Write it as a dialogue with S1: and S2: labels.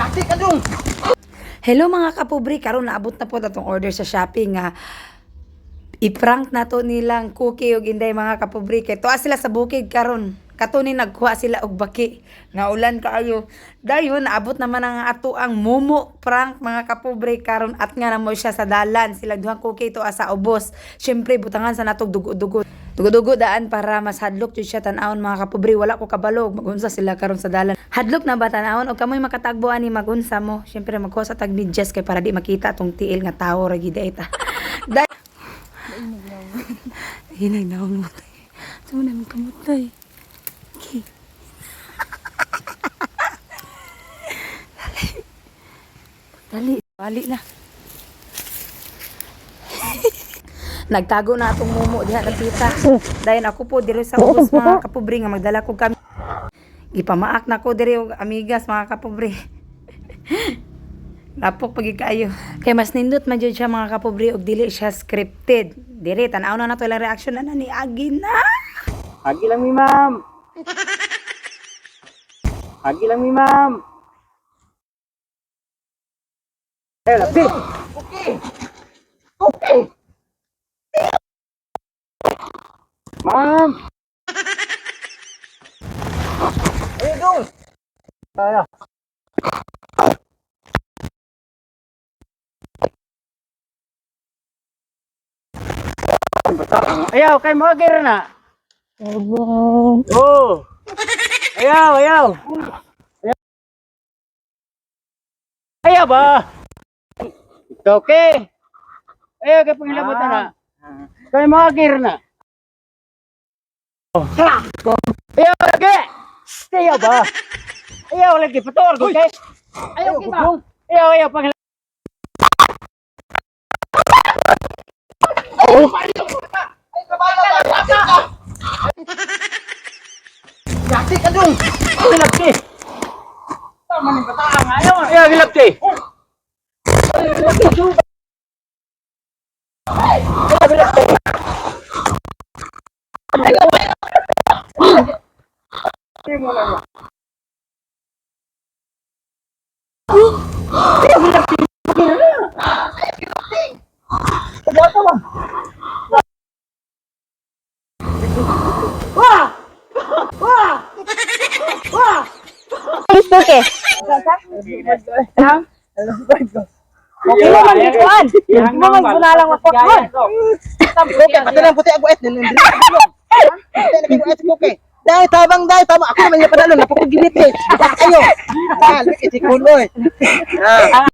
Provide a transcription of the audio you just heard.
S1: Gati ka dong.
S2: Hello mga kapobre, karon naabot na po atong order sa Shopee nga i-prank na to nilang Cookie ug Inday, mga kapobre, kay tuwa sila sa bukid karon. Kato ni nagkuha sila og baki nga ulan kaayo. Dayon naabot naman ang ato ang Momo prank, mga kapobre, karon at nga namo siya sa dalan sila duhang Cookie tuwa sa ubos. Syempre butangan sa natog dugo-dugo. Dugo-dugo daan para mas hadlok jud siya tan-awon, mga kapobre. Wala ko kabalo magunsa sila karon sa dalan. Hadlok na ba tan-awon og kamoy makatagbo ani magunsa mo. Syempre magkuha sa tag medyas kay para di makita atong tiil nga tawo ra gid ay ta. Hinay na akong mutay. Ito mo namin kamutay. Okay. Dali. Dali. Bali na. Nagtago na atong mumo diha na tita. Dayon ako po diri sa ubos, mga kapobre, nga magdala ko kami. Gipamaak na ko diri og amigas, mga kapobre. Lapok pagi kaayo. Kay mas nindot man jud siya, mga kapobre, og dili siya scripted. Dire tan-aw na nato ilang reaction na ni Agi na.
S1: Agi lang mi, ma'am. Agi lang mi, ma'am. Eh, lapi. Okay. Okay. Ma'am. Ayun dong. Ano? Ayaw, kay mo na. Oh. Ayaw, ayaw. Ayaw ba? Okay. Ayaw kay pangilabot na. Kay mga gear na. Oh. Ayaw lagi. Ayaw ba? Ayaw lagi pator ko kay. Ayaw ba? Ayaw, ayaw pangilabot. Gati ka dong. Gilapti. Tama ni bataan ayaw. Ayaw gilapti.
S3: Facebook eh. Ha? Okay mo man gikuan. Mo man gunalang makuan.
S1: Okay, pati lang puti ako et din. Puti na kayo et okay. Dai tabang dai tama ako naman yung padalo napukog ginit eh. Ayo. Ah, lagi si kuloy. Ah.